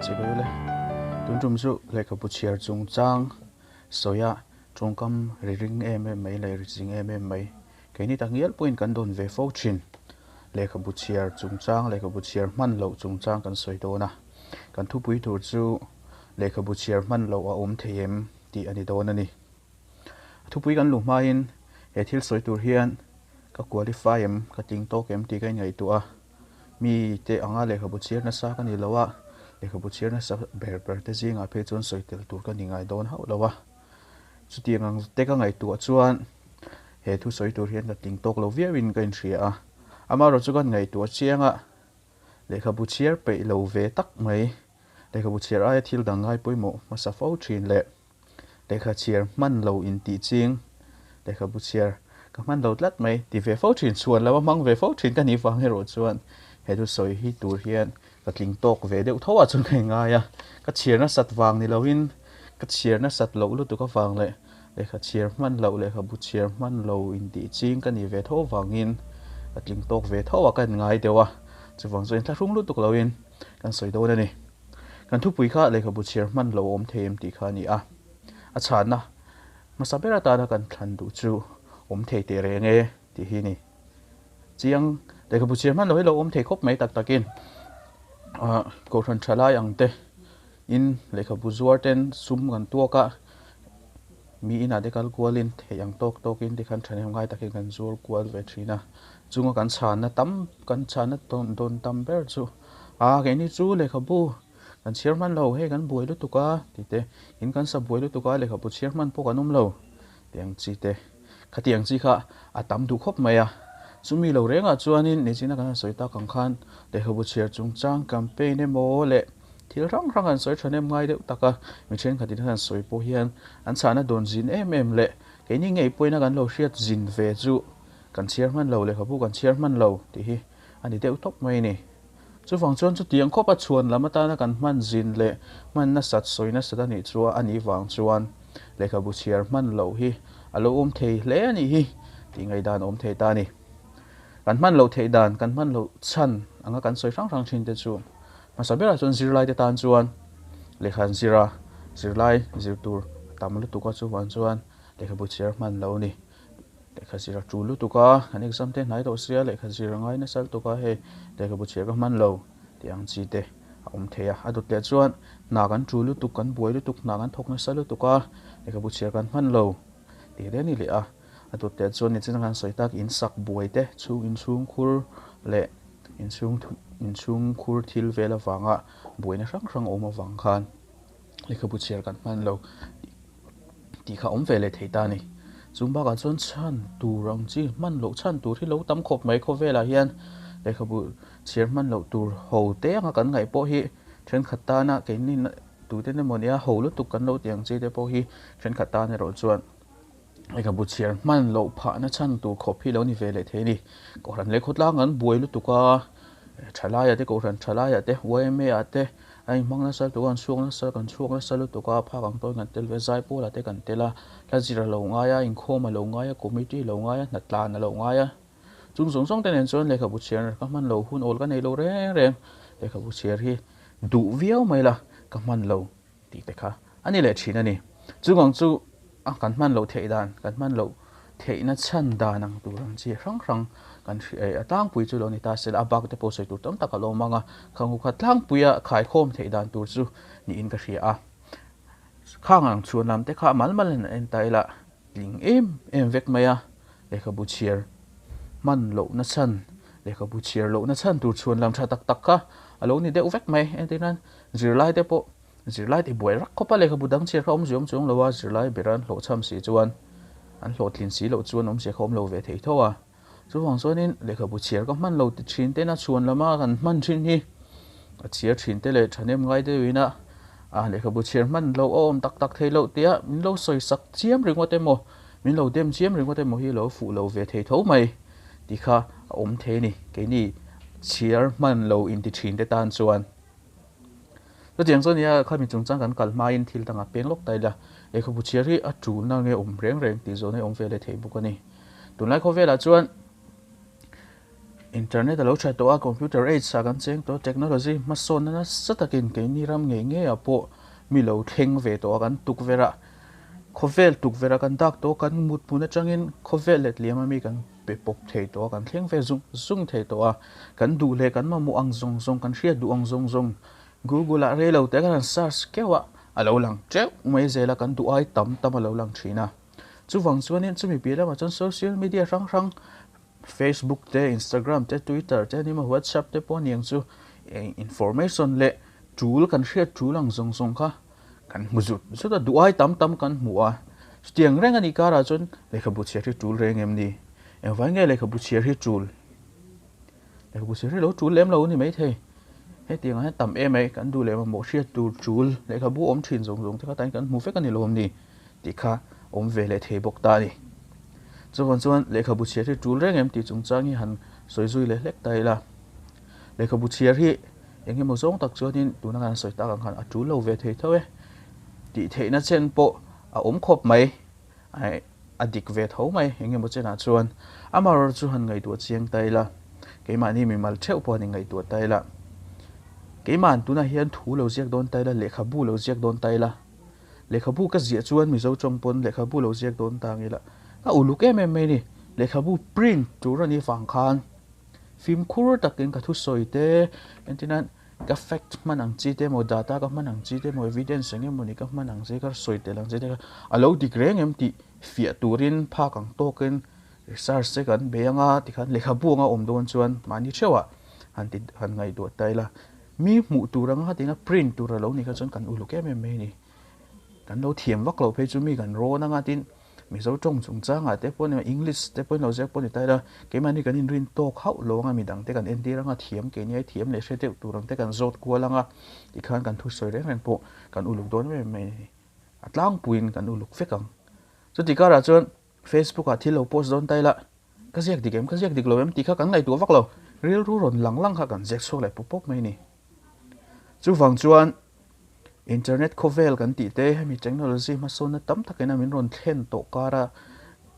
Chibai ule. Tun tum chu lehkhabu chhiar chungchang sawia tawngkam ri ring em em mai leh ri ching em em mai keini tak ngial pawhin kan dawn ve fo thin. Lehkhabu chhiar chungchang, lehkhabu chhiar hman loh chungchang kan sawi dawn a. Kan thupui tur chu lehkhabu chhiar hman loh a awm thei em tih a ni dawn a ni. A thupui kan luh hmain he thil sawi tur hian ka qualify em, ka tling tawk em tih ka inngaihtuah a. Mi te anga lehkhabu chhiar nasa ka ni lo a, lehkhabu chhiar nasa ber ber te zingah phei chuan sawi tel tur ka ni ngai dawn hauh lo a. Chutiang ang te ka ngaihtuah chuan he thu sawi tur hian ka tling tawk lo viauin ka inhria a. Amaherawhchu ka ngaihtuah chiang a, lehkhabu chhiar peih lo ve tak mai, lehkhabu chhiar aia thil dang ngai pawimawh hmasa fo thin leh Lehkha chhiar hman lo in tih ching, lehkhabu chhiar ka hman lo tlat mai ti ve fo thin, chhuan lo a hmang ve fo thin ka nih vang erawh chuan he thu sawi hi tur hian ka tling tawk ve deuh tho ah chuan ka inngai a, ka chhiar nasat vang ni loin ka chhiar nasat loh lutuk avang leh lehkha chhiar hman loh lehkhabu chhiar hman lo in tih ching ka nih ve tho vangin ka tling tawk ve tho ah ka inngai deuh a, chuvang chuan inthlahrung lutuk loin kan sawi dawn a ni. Kan thupui kha lehkhabu chhiar hman lo awm thei em tih kha a ni a. A chhanna hmasa ber atana kan thlan duh chu awm thei teh reng e tih hi a ni. Chiang lehkhabu chhiar hman lo hi lo awm thei khawp mai tak takin Kohhran thalai ang te in lehkhabu zuar ten sum kan tuak a, mi inah te kal kualin theih ang tawk tawkin tikhan thahnem ngai takin kan zuar kual ve thin a. Chunga kan chhanna tam kan chhanna dawn tam ber chu. A keini chu lehkhabu kan chhiar hman lo, hei kan buai lutuk a tih te, in kan sa buai lutuk a lehkhabu chhiar hman pawh kan awm lo tih ang chi te, khati ang chi kha a tam duh khawp mai a. Chumi lo rengah chuanin nichina kan han sawi tak ang khan lehkhabu chhiar chungchang campaign emaw leh thil hrang hrang an sawi thahnem ngai deuh tak a, mi thenkhatin an han sawi pawh hian an chhahna dawn zin em em leh keini ngei pawhin a kan lo hriat zin ve chu kan chhiar hman lo, lehkhabu kan chhiar hman lo tih hi a ni deuh tawp mai a ni. Chuvang chuan chutiang khawp a chhuan lam atana kan hman zin leh hman nasat sawi nasat a nih chu a nih vang chuan lehkhabu chhiar hman loh hi a lo awm thei hle a nih hi tih ngaihdan a awm thei ta a ni. Kan hman loh theih dan, kan hman loh chhan anga kan sawi hrang hrang thin te chu hmasa berah chuan zirlaite tan chuan lehkha an zir a, zirlai zir tur a tam lutuk a chuvang chuan lehkhabu chhiar hman loh a ni. Lehkha zir a tul lutuk a, kan exam te hnai tawh sia lehkha zir a ngai nasa lutuk a hei lehkhabu chhiar ka hman lo tih ang chi te a awm thei a. A dawt leh chuan hna kan tul lutuk, kan buai lutuk, hna kan thawk nasa lutuk a, lehkhabu chhiar kan hman lo tih te a ni leh a. A dawt leh chuan nichin a kan sawi tak in sak buai te chhung inchhung khur leh inchhung inchhung khur thil vel avanga buaina hrang hrang a awm avang khan lehkhabu chhiar kan hman lo tih kha awm ve leh thei ta a ni. Chung bakah chuan chhan tur ang chi hman loh chhan tur hi lo tam khawp mai khawvelah hian lehkhabu chhiar hman loh tur ho te anga kan ngaih pawh hi thenkhat tana keini tute emaw nia ho lutuk kan lo tih ang chi te pawh hi thenkhat tan erawh chuan lehkhabu chhiar hman loh phahna chhan tur khawp hi lo ni ve leh thei a ni. Kohhran leh khawtlang an buai lutuk a, thalaiah te kohhran thalaiah te yma ah te A inhmang nasa lutuk a, an chhuak nasa, kan chhuak nasa lutuk a, phak ang tawhin kan tel ve a, zaipawl ah te kan tel a, hla zir a lo ngai a, inkhawm a lo ngai a, committee a lo ngai a, hnatlan a lo ngai a. Chung zawng zawng te nen chuan lehkhabu chhiar ka hman lo, hun awl ka nei lo reng reng, lehkhabu chhiar hi duh viau mai la, ka hman lo tih te kha a ni leh thin a ni. Chung ang chu a kan hman loh theih dan, kan hman loh theihna chhan dan ang tur ang chi hrang hrang kan hria a tlangpui chu lo ni ta se la, a bak te pawh sawi tur tam tak a lo awm ang a, khanghu kha tlangpuia khaikhawm theih dan tur chu niin ka hria a. Khang ang chhuan lam te kha mal mal in an en ta ila tling em em vek mai a, lehkhabu chhiar hman lohna chhan, lehkhabu chhiar lohna chhan tur chhuan lam tha tak tak kha a lo ni deuh vek mai, entirnan zirlai te pawh Zirlai ti buai rak khawp a, lehkhabu dang chhiar kha awmzia awm chuang lo a, zirlai bera an hlawhchham si chuan an hlawhtlin si loh chuan awmzia kha awm lo ve thei tho a. Chuvang chuanin lehkhabu chhiar ka hman lo ti thin tena chhuan lama kan hman thin hi a chhiar thin te leh thahnem ngai deuhin a a lehkhabu chhiar hman loh a awm tak tak thei loh tia min lo sawi sak chiam ringawt emaw min lo dem chiam ringawt emaw hi lo fuh lo ve thei tho mai tih kha a awm thei a ni keini chhiar hman lo inti thin te tan chuan. Chutiang chuan nia khami chungchang kan kal hmain thil dangah peng lawk ta ila, lehkhabu chhiar hi a tulna nge awm reng reng tih zawhna hi awm ve leh thei bawk a ni. Tunlai khawvelah chuan Internet a lo tha tawh a, computer age ah kan cheng tawh a, technology hmasawnna nasa takin keini ram ngei ngeiah pawh mi lo thleng ve tawh a, kan tukverh ah khawvel tukverh ah kan dak tawh a, kan mut hmun atangin khawvel let liam a mi kan pe pawp thei tawh a, kan thleng ve zung zung thei tawh a, kan duh leh kan mamawh ang zawng zawng, kan hriat duh ang zawng zawng Google ah rei lo te kan han search keuh a, a lo lang teuh mai zel a, kan duh ai tam tam a lo lang thin a. Chuvang chuanin chumi piah lamah chuan social media hrang hrang Facebook te, Instagram te, Twitter te ni maw WhatsApp te pawh aniang chu information leh tul kan hriat tul ang zawng zawng kha kan hmu zut zut a, duh ai tam tam kan hmu a. Chutiang reng a nih karah chuan lehkhabu chhiar hi tul reng em ni? Engvai nge lehkhabu chhiar hi tul? Lehkhabu chhiar hi lo tul lem lo a ni maithei. Hetiang ah hian tam em mai kan duh leh mamawh hriat tur tul lehkhabu awm thin zawng zawng te kha tain kan hmu vek a ni lo awm ni tih kha awm ve leh thei bawk ta a ni. Chuvang chuan lehkhabu chhiar hi tul reng em tih chungchang hi han sawi zui leh hlek ta ila. Lehkhabu chhiar hi eng emaw zawng tak chuanin tuna kan sawi tak ang khan a tul lo ve thei tho e tih theihna chen pawh a awm khawp mai. Aih, a dik ve tho mai, eng emaw chenah chuan amaherawhchu chu han ngaihtuah chiang ta ila, keimahni mimal theuh pawh han ingaihtuah ta ila, keimahan tunah hian thu lo ziak dawn ta ila, lehkhabu lo ziak dawn ta ila, lehkhabu ka ziah chuan Mizo tawng pawn lehkhabu lo ziak dawn ta ang ila, ka uluk em em mai a ni, lehkhabu print tur a nih vang khan fimkhur takin ka thusawi te entirnan Ka fact hman ang chi te emaw, data ka hman ang chi te emaw, evidence eng emawni ka hman ang chi, ka sawi tel ang chi te kha a lo dik reng em tih fiah turin phak ang tawkin research te kan bei anga tikhan lehkhabu anga awm dawn chuan mahni theuhah han ti han ngaihtuah ta ila. Mi hmuh tur anga tina print tur a lo nih kha chuan kan uluk em em mai a ni. Kan lo thiam vak loh phei chu mi kan rawn anga tin Mizo tawng chungchangah te pawh emaw English te pawhin lo ziak pawh ni ta ila, keimahni kan inrin tawk hauh lo anga midang te kan entir anga thiam keini ai thiam leh hre deuh tur ang te kan zawt kual anga tikhan kan thusawi reng reng pawh kan uluk dawn em em mai a ni. A tlangpuiin kan uluk vek ang. Chuti karah chuan Facebook ah thil lo post dawn ta ila, ka ziak dik em, ka ziak dik lo em tih kha kan ngaihtuah vak lo, rilru rawn lang lang kha kan ziak chhuak leh pawp pawp mai a ni. Chuvang chuan Internet khawvel kan tih te, hemi technology hmasawnna tam takin a min rawn thlen tawh kara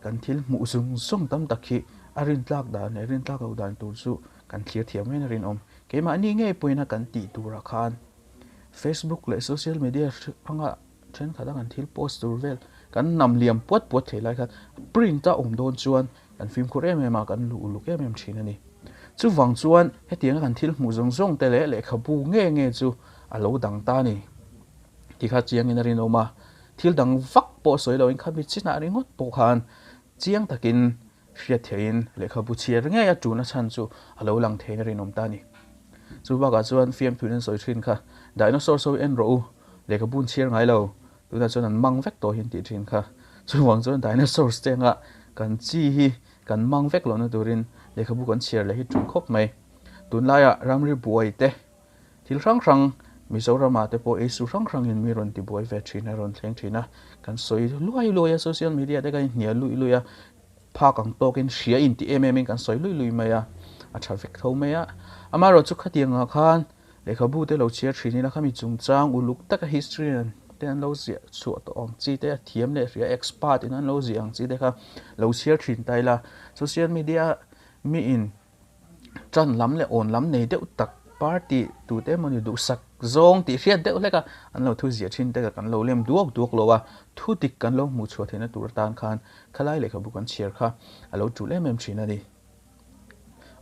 kan thil hmuh zung zung tam tak hi a rintlak dan leh rintlak loh dan tur chu kan thlir thiam ngeiin a rinawm. Keimahni ngei pawhin a kan tih turah khan Facebook leh social media anga thenkhat a kan thil post tur vel kan nam liam puat puat thei lai khan print a awm dawn chuan kan fimkhur em em a, kan luh uluk em em thin a ni. Chuvang chuan hetianga kan thil hmuh zawng zawng te leh lehkhabu nge nge chu a lo dang ta a ni tih kha chiangin a rinawm a, thil dang vak pawh sawi loin khami chinah ringawt pawh khan chiang takin hriat theihin lehkhabu chhiar ngei a tuna chhan chu a lo lang theiin a rinawm ta a ni. Chu bakah chuan fiamthuin an sawi thin kha, Dinosaurs ho en rawh u, lehkhabu an chhiar ngai lo, tunah chuan an mang vek tawh hi an tih thin kha. Chuvang chuan dinosaurs te anga kan chi hi kan mang vek lohna turin lehkhabu kan chhiar leh hi tul khawp mai. Tunlaiah ramri buai te Thil hrang hrang Mizoramah te pawh eisu hrang hrangin mi rawn tibuai ve thin a, rawn thleng thin a, kan sawi luai luai a, social media te kan inhnial luih luih a, phak ang tawkin hria inti em em in kan sawi luih luih mai a, a tha vek tho mai a. Amaherawhchu chu khatiangah khan lehkhabu te lo chhiar thin ila khami chungchang uluk taka history te an lo ziah chhuah tawh ang chi te, a thiam leh hria expert in an lo ziah ang chi te kha lo chhiar thin ta ila, social media miin Ṭan lam leh awn lam nei deuh tak party tute emawni duhsak zawng tih hriat deuh hlek a, an lo thu ziah ṭhin te kha kan lo lem duak duak lo a, thu dik kan lo hmuh chhuah theihna tur atan khan khalai lehkhabu kan chhiar kha a lo ṭul em em ṭhin a ni.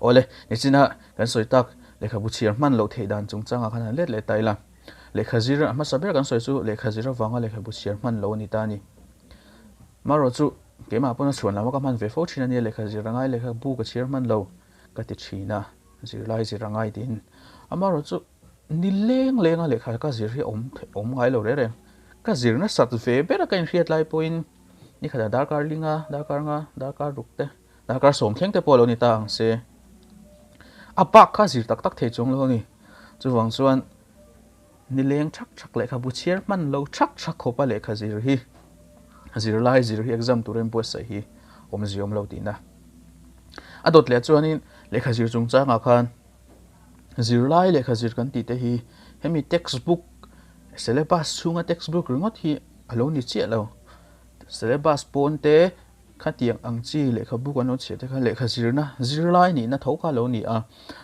Awle, nichina kan sawi tak lehkhabu chhiar hman loh theih dan chungchangah khan han let leh ta ila, lehkha zir a hmasa ber kan sawi chu lehkha zir avanga lehkhabu chhiar hman lo a ni ta a ni. Marawh chu Keimah pawn a chhuan lama ka hman ve fo thin a nia, lehkha zir a ngai, lehkha bu ka chhiar hman lo ka ti thin a, zirlai zir a ngai tiin. Amaherawhchu ni leng lenga lehkha ka zir hi awm awm ngai lo reng reng. Ka zir nasat ve ber a ka inhriat lai pawhin ni khatah darkar linga, darkar nga, darkar ruk te, darkar sawm thleng te pawh a lo ni ta ang se. A bak kha zir tak tak thei chuang lo a ni. Chuvang chuan Nileng thak thak lehkhabu chhiar hman lo thak thak khawpa lehkha zir hi zirlai zir hi exam tur a inbuatsaih hi awmzia awm lo tihna. A dawt leh chuanin lehkha zir chungchangah khan zirlai lehkha zir kan tih te hi hemi textbook syllabus chhunga textbook ringawt hi a lo ni chiah lo. Syllabus pawn te. Khatiang ang chi lehkhabu kan lo chhiah te kha lehkha zirna zirlai nihna tho kha a lo ni a,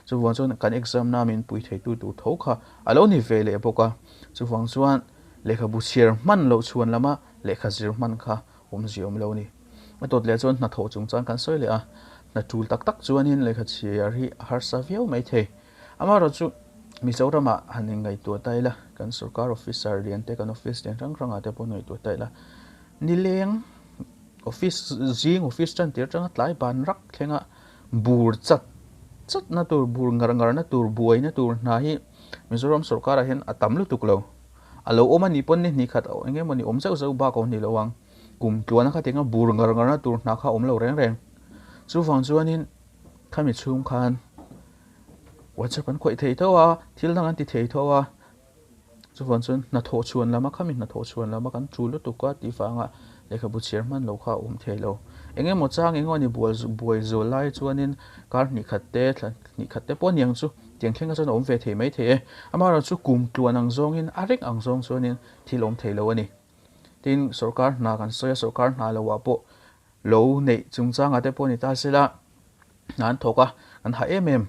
chuvang chuan kan exam na min pui theitu tur tho kha a lo ni ve leh bawk a, chuvang chuan lehkhabu chhiar hman loh chhuan lama lehkha zir hman kha awmzia awm lo a ni. A tawt leh chuan hnathawh chungchang kan sawi leh a, hna tul tak tak chuanin lehkha chhiar hi a harsa viau mai thei. Amaherawhchu Mizoramah han inngaihtuah ta ila, kan sorkar officer lian te, kan office lian hrang hrangah te pawh ngaihtuah ta ila, nileng office zing office tan tir atanga tlai ban rak thlenga bur chat chat na tur, bur ngar ngar na tur, buai na tur hna hi Mizoram sorkarah hian a tam lutuk lo. A lo awm a nih pawn ni hnih khat eng emawni awm zeuh zeuh bak a awm ni lo ang. Kum tluana kha tinga bur ngar ngar na tur hna kha a awm lo reng reng. Chuvang chuanin khami chhung khan WhatsApp an khawih thei tho a, thil dang an ti thei tho a. Chuvang chuan hnathawh chhuan lama khami hnathawh chhuan lama kan tul lutuk a tih vanga lehkhabu chhiar hman lo kha a awm thei lo. Eng emaw chang eng emaw ni bual buai zual lai chuanin kar hnih khat te thla hnih khat te pawh aniang chu tiang thleng chuan a awm ve thei mai thei e. Amaherawhchu chu kum tluan ang zawngin a reng ang zawng chuanin thil awm thei lo a ni. Tin, sorkar hna kan sawi a, sorkar hna lo ah pawh lo neih chungchangah te pawh ni ta sela hna an thawk a, an hah em em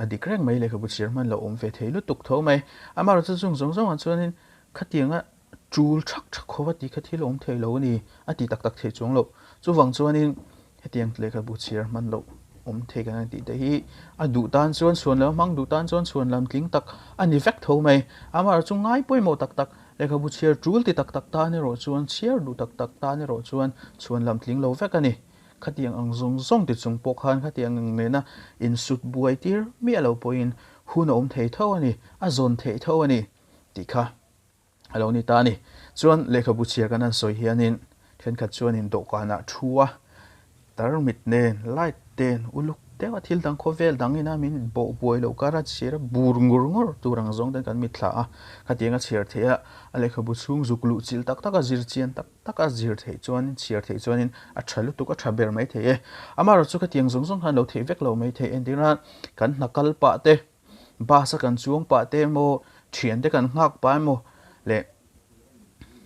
a dik reng mai lehkhabu chhiar hman lo awm ve thei lutuk tho mai. Amaherawhchu chung zawng zawngah chuanin khatianga tul thak thak khawp a tih kha thil awm thei lo a ni a ti tak tak thei chuang loh. Chuvang chuanin hetiang lehkhabu chhiar hman loh awm thei kan han tih te hi a duh tan chuan chhuan lam hmang duh tan chuan chhuan lam tling tak a ni vek tho mai. Amaherawhchu ngai pawimawh tak tak Lehkhabu chhiar tul ti tak tak tan erawh chuan chhiar duh tak tak tan erawh chuan chhuan lam tling lo vek a ni. Khatiang ang zawng zawng ti chung pawh khan khatiang ang nena insut buai tir miah lo pawhin hun a awm thei tho a ni, a zawn theih tho a ni tih kha a lo ni ta a ni. Chuan lehkhabu chhiar kan han sawi hianin thenkhat chuanin dawhkanah thu a Tarmit nen, light ten, uluk deuha thil dang khawvel dang ina min bawh buai loh kar a chhiar a bur ngur ngur tur ang zawng ten kan mitthla a. Khatiang a chhiar theih a, a lehkhabu chhung zuk luh chilh tak tak a zir chian tak tak a zir theih chuanin chhiar theih chuanin a tha lutuk a tha ber mai thei e. Amaherawhchu khatiang zawng zawng khan lo theih vek lo mai thei entir nan kan hna kal pah te, bus a kan chuang pah te emaw, thian te kan nghak pah emaw leh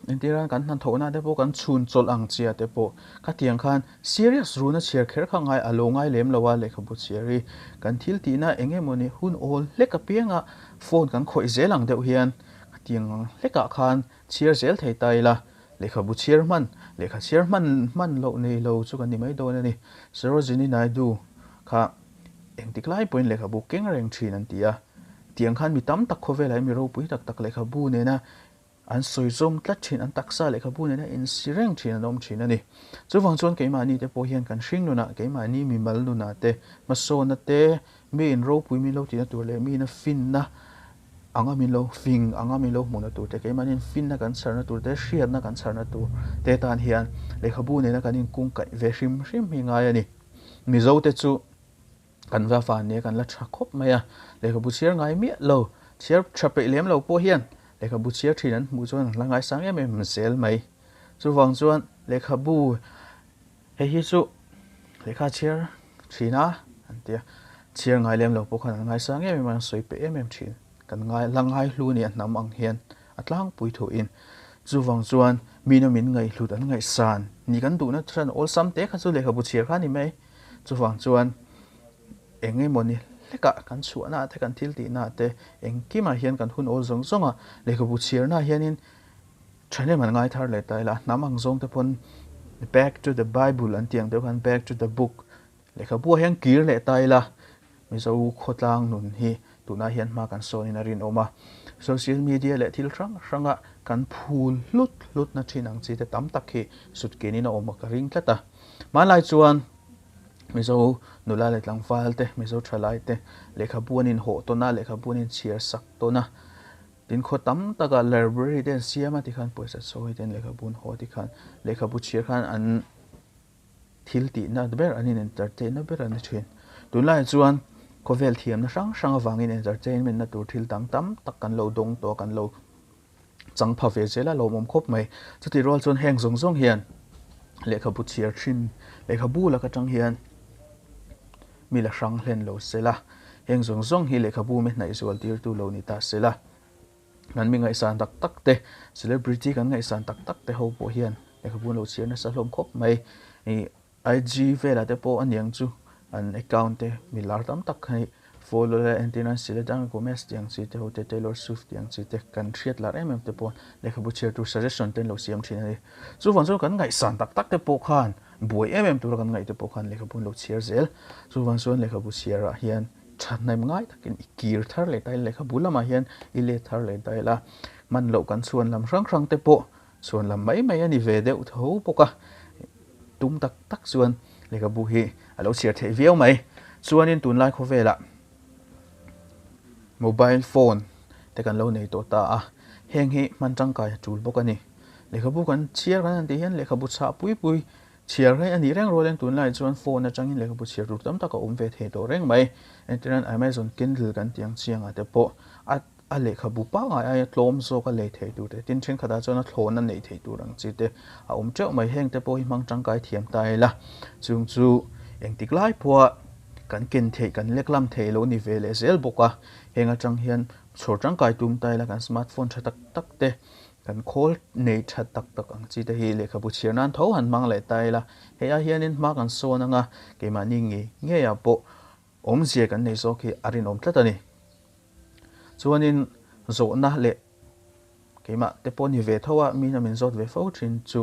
Engtir a kan hnathawhna te pawh kan chhun chawlh ang chia te pawh khatiang khan serious runa chhiar kher kha ngai a lo ngai lem lo a lehkhabu chhiar hi kan thil tihna eng emawni hun awl hlek apianga phone kan khawih zel ang deuh hian khatiang ang hlekah khan chhiar zel thei ta ila lehkhabu chhiar hman lehkha chhiar hman hman loh nei lo chu kan ni mai dawn a ni. Sarojini Naidu kha engtik lai pawhin lehkhabu keng reng thin an ti a tiang khan mi tam tak khawvelah hi mi ropui tak tak lehkhabu nena An sawi zawm tlat thin, an taksa lehkhabu nena insi reng thin an awm thin a ni. Chuvang chuan keimahni te pawh hian kan hring nunah, keimahni mimal nunah te, hmasawnna te, mi in ropui min lo tihna tur leh mi ina finna anga min lo fing anga min lo hmuhna tur te, keimahni in finna kan chharna tur te, hriatna kan chharna tur te tan hian lehkhabu nena kan inkungkaih ve hrim hrim hi ngai a ni. Mizo te chu. Kan va van nia kan la tha khawp mai a, lehkhabu chhiar ngai miah lo, chhiar tha peih lem lo pawh hian lehkhabu chhiar thin an hmuh chuan an la ngaisang em em zel mai. Chuvang chuan lehkhabu hei hi chu lehkha chhiar thin a an tia, chhiar ngai lem lo pawh khan an ngaisang em em a, an sawi peih em em thin. Kan ngai la ngai hlu nia hnam ang hian a tlangpui thuin. Chuvang chuan mina min ngaihhlut an ngaihsan ni kan duhna chuan awlsam te kha chu lehkhabu chhiar kha a ni mai. Chuvang chuan eng emawni hlekah kan chhuahnaah te, kan thil tihnaah te, engkimah hian kan hun awl zawng zawnga lehkhabu chhiarnaah hianin thahnem an ngai thar leh ta ila. Hnam ang zawng te pawn back to the bible an tih ang deuh khan back to the book lehkhabuah hian kir leh ta ila. Mizo khawtlang nun hi tunah hian hma kan sawnin a rinawm a. Social media leh thil hrang hranga kan phul hlut hlutna thin ang chi te tam tak hi sutkenin a awm a ka ring tlat a. Hmanlai chuan Mizo nula leh tlangval te, Mizo thalai te lehkhabu an inhawh tawn a, lehkhabu an inchhiar sak tawn a. Tin khaw tam takah library te an siam a tikhan pawisa chawi ten lehkhabu an haw a tikhan lehkhabu chhiar khan an Thil tihna ber an in entertain-na ber a ni thin. Tunlaiah chuan khawvel thiamna hrang hrang avangin entertainment-na tur thil dang tam tak kan lo dawng tawh a, kan lo chang pha ve zel a, lawmawm khawp mai. Chutih rual chuan heng zawng zawng hian lehkhabu chhiar thin, lehkhabu lak atang hian mi la hrang hlen lo se la, heng zawng zawng hi lehkhabu mi hnaih zual tirtu lo ni ta se la. Kan mi ngaihsan tak tak te, celebrity kan ngaihsan tak tak te ho pawh hian lehkhabu an lo chhiar nasa hlawm khawp mai. Ih. IG velah te pawh a niang chu an account te mi lar tam tak hi follow la entir an Selena Gomez tih ang chi te ho te Taylor Swift tih ang chi te kan hriat lar em em te pawh lehkhabu chhiar tur suggestion te an lo siam thin a ni. Chuvang chuan kan ngaihsan tak tak te pawh khan buai em em tura kan ngaih te pawh khan lehkhabu an lo chhiar zel. Chuvang chuan lehkhabu chhiarah hian thahnem ngai takin i kir thar leh ta ila lehkhabu lamah hian i let thar leh ta ila hman loh kan chhuan lam hrang hrang te pawh Chhuan lam mai mai a ni ve deuh tho bawk a, tum tak tak chuan lehkhabu hi a lo chhiar theih viau mai. Chuanin tunlai khawvelah mobile phone te kan lo nei tawh ta a, heng hi hman tangkai a tul bawk a ni. Lehkhabu kan chhiar kan han tih hian lehkhabu chhah pui pui chhiar reng a nih reng rualin tunlai chuan phone atangin lehkhabu chhiar tur tam tak a awm ve thei tawh reng mai. Entirnan Amazon Kindle kan tih ang chiangah te pawh a A lehkhabu pangngai aia tlawm zawk a lei thei tur te, tin thenkhatah chuan a thlawhna neih theih tur ang chi te a awm teuh mai. Heng te pawh hi hmang tangkai thiam ta ila, chung chu engtik lai pawha kan ken theih, kan lek lam theih lo ni ve leh zel bawk a. Heng atang hian chhawr tangkai tum ta ila kan smartphone tha tak tak te, kan khawl nei tha tak tak ang chi te hi lehkhabu chhiar nan tho han hmang leh ta ila, hei ai hianin hma kan sawn anga keimahni ngei ngeiah pawh awmzia kan nei zawk hi a rinawm tlat a ni. Chuanin zawhna leh keimah te pawh ni ve tho a, mina min zawt ve fo thin chu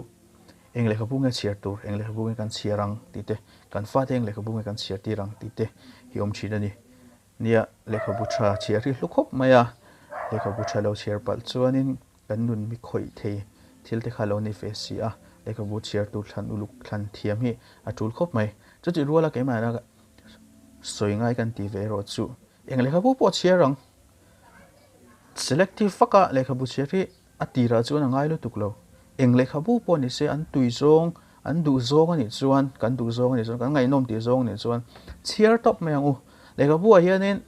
eng lehkhabu nge chhiar tur, eng lehkhabu nge kan chhiar ang tih te, kan fate eng lehkhabu nge kan chhiar tir ang tih te hi awm thin a ni. Nia, lehkhabu tha chhiar hi hlu khawp mai a, lehkhabu tha lo chhiar palh chuanin kan nun mi khawih thei thil te kha lo ni ve si a, lehkhabu chhiar tur thlan uluk thlan thiam hi a tul khawp mai. Chutih ruala keimahna sawi ngai kan ti ve erawh chu Eng lehkhabu pawh chhiar ang. Selective vaka lehkhabu chhiar hi a tirah chuan a ngai lutuk lo. Eng lehkhabu pawh ni se an tui zawng, an duh zawng a nih chuan, kan duh zawng a nih chuan, kan ngaihnawm tih zawng a nih chuan chhiar tawp mai ang u. Lehkhabu ah hianin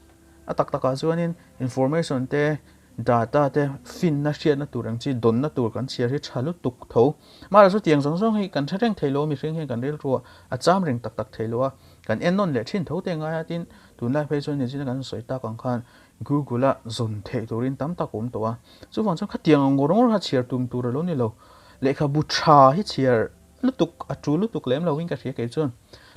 a tak takah chuanin information te, data te, finna hriatna tur ang chi dawnna tur kan chhiar hi tha lutuk tho. Mahse chutiang zawng zawng hi kan hre reng thei lo a, mihring hian kan rilruah a cham reng tak tak thei lo a, kan ennawn leh thin tho te ngai a tin Tunlai phei chuan nichina kan sawi tak ang khan Google a zawn theih turin tam tak a awm tawh a, chuvang chuan khatiang ang ngawr ngawr kha chhiar tum tur a lo ni lo. Lehkhabu tha hi chhiar lutuk a tul lutuk lem lo in ka hria kei chuan.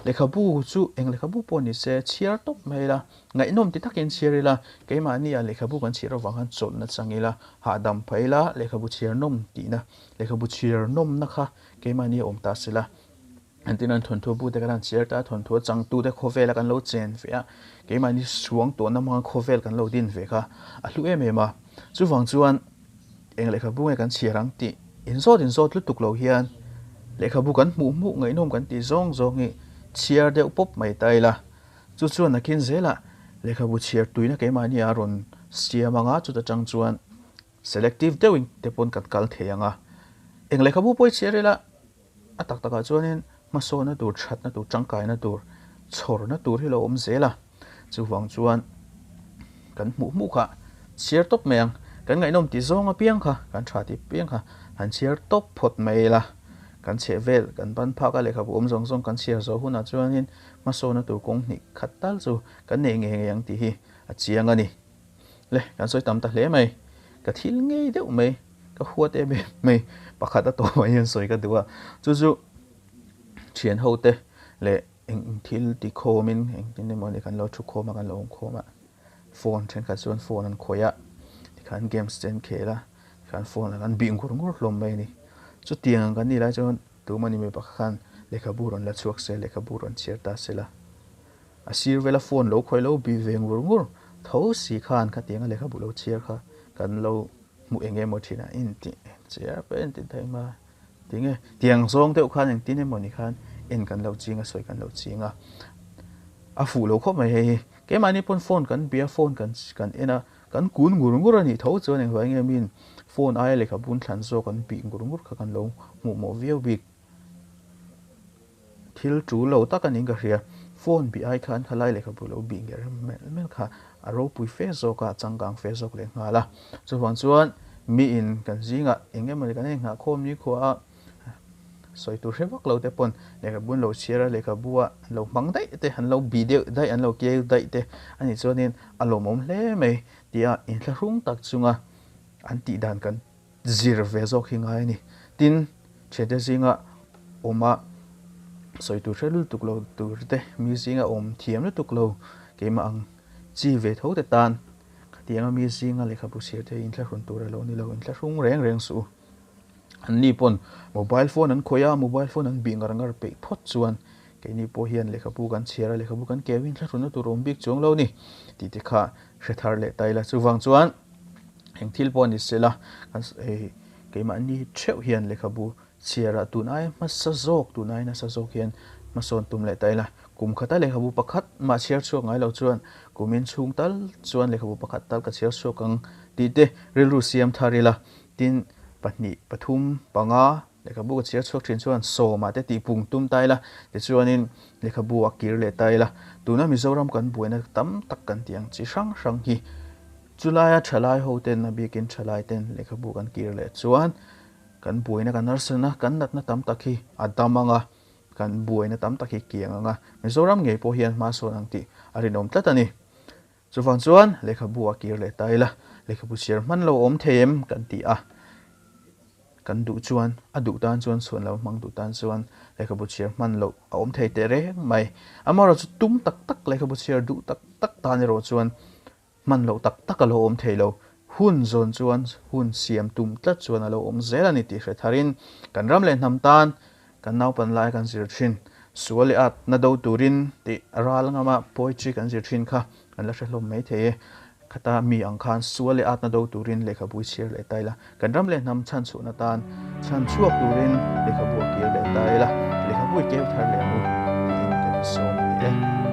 Lehkhabu chu eng lehkhabu pawh ni se chhiar tawp mai ila, ngaihnawm ti takin chhiar ila, keimahni ah lehkhabu kan chhiar avang khan chawlhna chang ila, hahdam phah ila, lehkhabu chhiar nawm tihna, lehkhabu chhiar nawmna kha keimahni a awm ta sela. Entirna an thawnthu bu te kan han chhiar ta a, thawnthu a changtu te khawvela kan lo chen ve a, keimahni suang tawhna hmanga khawvel kan lo din ve kha a hlu em em a. Chuvang chuan eng lehkhabu nge kan chhiar ang tih inzawt inzawt lutuk lo hian lehkhabu kan hmuh hmuh ngaihnawm kan tih zawng zawng hi chhiar deuh pawp mai ta ila. Chu chuan nakin zelah lehkhabu chhiar tuina keimahni a rawn siam ang a, chuta tang chuan selective deuhin te pawn kan kal thei ang a. Eng lehkhabu pawh i chhiar ila A tak takah chuanin hmasawnna tur, thatna tur, tangkaina tur, chhawrna tur hi lo awm zel a. Chuvang chuan kan hmuh hmuh kha chhiar tawp mai ang. Kan ngaihnawm tih zawng apiang kha, kan tha tih apiang kha han chhiar tawp phawt mai ila. Kan chheh vel, kan ban phak a lehkhabu awm zawng zawng kan chhiar zawh hunah chuanin hmasawnna tur kawng hnih khat tal chu kan nei ngei ngei ang tih hi a chiang a ni. Le, kan sawi tam ta hle mai. Ka thil ngei deuh mai, ka huat em em mai pakhat a tawh mai hian sawi ka duh a. Chu chu thian ho te leh eng thil ti khawmin engtin emaw ni kan lo thu khawm a, kan lo awm khawm a. Phone thenkhat chuan phone an khawih a, tikhan games te an khel a, tikhan phone an bih ngur ngur hlawm mai a ni. Chutiang ang kan nih lai chuan tumah ni mai pakhat khan lehkhabu rawn la chhuak se, lehkhabu rawn chhiar ta se la. A sir vela phone lo khawi lo bih ve ngur ngur tho si khan khatianga lehkhabu lo chhiar kha kan lo hmu eng emaw thin a, inti chhiar pawh en ti daih ma tinge tiang zawng deuh khan engtin emaw ni khan en kan lo ching a sawi kan lo ching a, a fuh lo khawp mai hei hi. Keimahni pawn phone kan bia phone kan kan en a kan kun ngur ngur a nih tho chuan engvai nge miin phone aia lehkhabu thlan zawk an bih ngur ngur kha kan lo hmuh mawh viau bik. Thil tul lo tak a niin ka hria. Phone bih ai khan khalai lehkhabu lo bih nger melh melh kha a ropui fe zawk a, a changkang fe zawk leh nghal a. Chuvang chuan miin kan zingah eng emaw ni kan inghah khawm ni khua a, sawi tur hre vak lo te pawn lehkhabu an lo chhiar a, lehkhabu a an lo hmang daih te, an lo bih deuh daih, an lo keu daih te a nih chuanin a lawmawm hle mai tia inthlahrung tak chunga an tih dan kan Zir ve zawk hi ngai a ni. Tin, thiante zinga awma Sawi tur hre lutuk lo tur te, mi zinga awm thiam lutuk lo keimah ang chi ve tho te tan khatianga mi zinga lehkhabu chhiar te hi inthlahrun tur a lo ni lo, inthlahrung reng reng suh u. Anni pawn mobile phone an khawih a, mobile phone an bih ngar ngar peih phawt chuan keini pawh hian lehkhabu kan chhiar a, lehkhabu kan keu hi inthlahrunna tur a awm bik chuang lo ni tih te kha hre thar leh ta ila. Chuvang chuan eng thil pawh ni sela kan keimahni theuh hian lehkhabu Chhiarah tun ai hmasa zawk, tun ai nasa zawk hian hmasawn tum leh ta ila. Kum khata lehkhabu pakhat mah chhiar chhuak ngai lo chuan kum in chhung tal chuan lehkhabu pakhat tal ka chhiar chhuak ang tih te rilru siam thar ila. Tin, pahnih, pathum, panga lehkhabu ka chhiar chhuak thin chuan sawmah te tih pung tum ta ila. Tichuanin lehkhabu a kir leh ta ila. Tuna Mizoram kan buaina tam tak kan tih ang chi hrang hrang hi chulaia thalai ho ten a bikin thalai ten lehkhabu kan kir leh chuan Kan buaina kan harsatna, kan natna tam tak hi a dam ang a, kan buaina tam tak hi kiang ang a, Mizoram ngei pawh hian hma sawn ang tih a rinawm tlat a ni. Chuvang chuan lehkhabu a kir leh ta ila, lehkhabu chhiar hman lo awm thei em kan ti a, kan duh chuan, a duh tan chuan chhuan lo hmang duh tan chuan lehkhabu chhiar hman loh a awm thei teh reng mai. Amaherawhchu tum tak tak lehkhabu chhiar duh tak tak tan erawh chuan Hman loh tak tak a lo awm thei lo. Hun zawn chuan hun siam tum tlat chuan a lo awm zel a ni tih hre tharin kan ram leh hnam tan kan naupan lai kan zir thin. Sual leh at na do turin tih ral ngama poetry kan zir thin kha kan la hre hlawm mai thei e. Khata mi ang khan sual leh at na do turin lehkhabu i chhiar leh ta ila, kan ram leh hnam chhan chhuahna tan chhan chhuak turin lehkhabu a kir leh ta ila, lehkhabu i keu thar leh ang u tiin kan insawm a ni e.